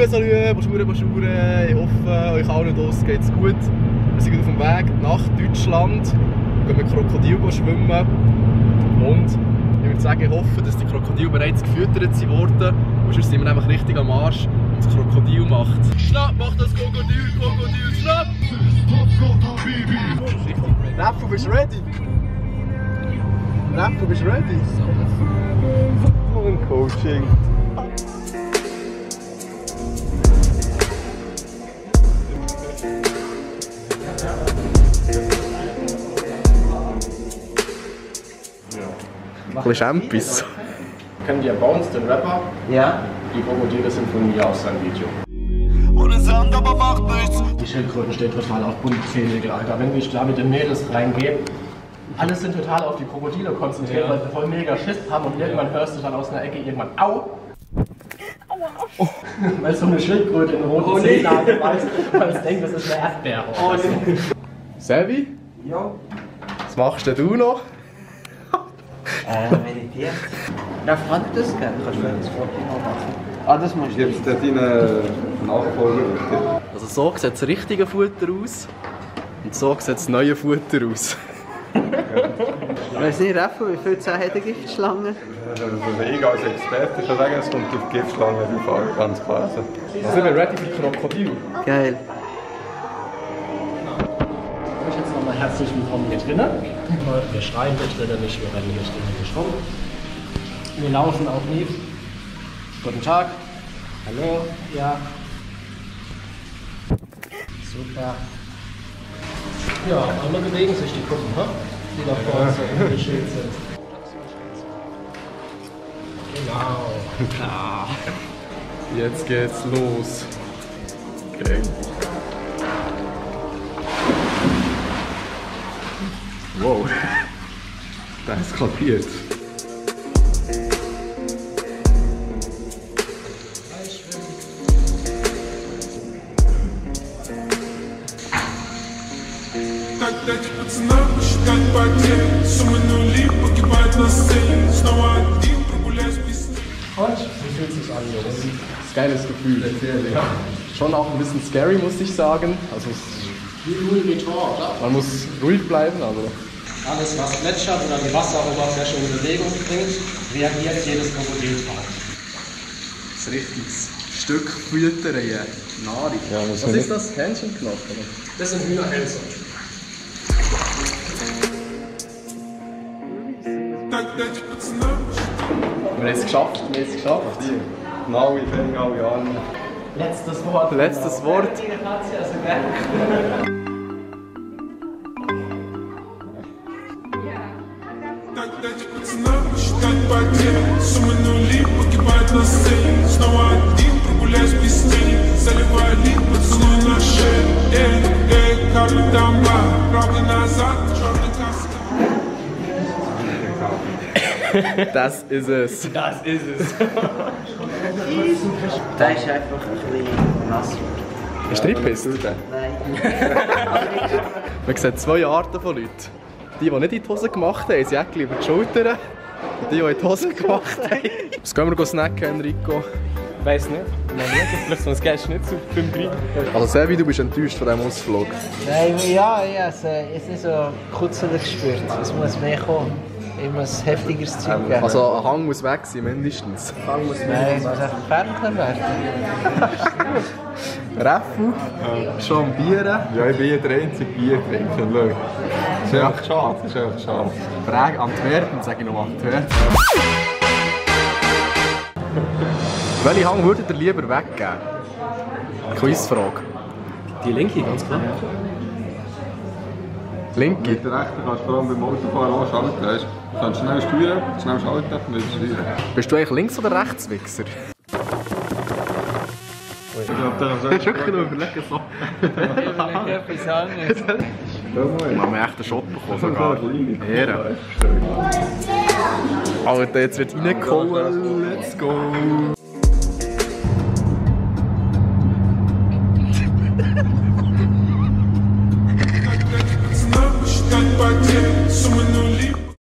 Salut, bonjour. Ich hoffe, euch allen draussen geht's gut. Wir sind auf dem Weg nach Deutschland. Wir gehen mit Krokodil schwimmen. Und ich würde sagen, ich hoffe, dass die Krokodile bereits gefüttert wurden. Und sonst sind wir nämlich richtig am Arsch und das Krokodil macht. Schnapp, mach das Krokodil, schnapp! Rappo, bist du ready? Rappo, bist du ready? So ein Coaching. Ein bisschen Champis. Kennen die Bounce, den Rapper? Ja. Die Krokodile sind von mir aus seinem Video. Ohne Sand, aber macht nichts. Die Schildkröten stehen total auf Buntfähnige, Alter. Wenn ich da mit den Mädels reingehe, alle sind total auf die Krokodile konzentriert, weil sie voll mega Schiss haben und irgendwann hörst du dann aus einer Ecke irgendwann Au! Oh. Weil so eine Schildkröte in roten Zehennagel weiß, weil es denkt, das ist eine Erdbeere. Oh, nee. Sevi? Ja. Was machst denn du noch? Meditiert. Darf man das gerne? Kannst du mir das Foto noch machen? Ah, das musst du. Jetzt deine Nachfolger. Also so sieht das richtige Futter aus und so sieht das neue Futter aus. Ich weiss nicht, Rappo, wie viel Zähne hat eine Giftschlange? Also ich als Experte kann sagen, es kommt auf die Giftschlange drauf an, ganz klar. Sind wir ready für Krokodil? Geil. Ich jetzt nochmal herzlich willkommen hier drinnen. Wir schreien hier drinnen nicht, wir rennen hier drinnen nicht rum. Wir laufen auch nie. Guten Tag. Hallo. Ja. Super. Ja, einmal bewegen sich die Kuppen, ne? Die da vorne so umgeschickt sind. Genau. Ah. Jetzt geht's los. Okay. Wow. Das ist kapiert. Und? Wie fühlt sich an, Jungs? Das ist ein geiles Gefühl. Ja. Schon auch ein bisschen scary, muss ich sagen. Also Wie Louis Vuitton, oder? man muss ruhig bleiben, aber Alles, was plätschert oder die Wasseroberfläche in Bewegung bringt, reagiert jedes Krokodil drauf. ein richtiges Stück Füttern hier. Nahrung. Ja, was ist das? Hähnchenknochen? Das sind Hühnerhälse. Wir haben es geschafft. Naui, Fänger, alle Arme. Letztes Wort. Letztes Wort. Das ist es. Das ist es. Der ist einfach ein bisschen nass. Ist Trippist? Nein. Man sieht zwei Arten von Leuten. Die nicht in die Hose gemacht haben, sie Jäckchen über die Schultern. Und die in die Hose gemacht haben. Was gehen wir snacken, Enrico? Ich weiss nicht. Vielleicht sonst gehst du nicht zu 5 Grad. Also Sevi, du bist enttäuscht von diesem Ausflug. Nein, ja, ich habe es nicht so kutzelig gespürt. Es muss mehr kommen. Ich muss heftigeres Zeug geben. Also ein Hang muss weg sein, mindestens. Nein, es muss einfach gefährlicher werden. Reffu, schon am Bieren. Ja, ich bin hier der einzige Biertrinker, schau. Das ist echt schade, das ist echt schade. Frage Antwerpen, sage ich noch Antwerpen. Welchen Hang würdet ihr lieber weggeben? Quizfrage. Die linke, ganz klar. Linke? Mit der rechten kannst du vor allem beim Autofahren anschalten, weißt du. Du kannst schnell steuern, schnell schalten und wieder steuern. Bist du eigentlich Links- oder Rechtswichser? Ich glaube, da Du hast wirklich noch überlegen so. Etwas anderes. Ich habe mir echt einen Shot bekommen sogar. Ehre. Alter, jetzt wird reingeholt. Let's go.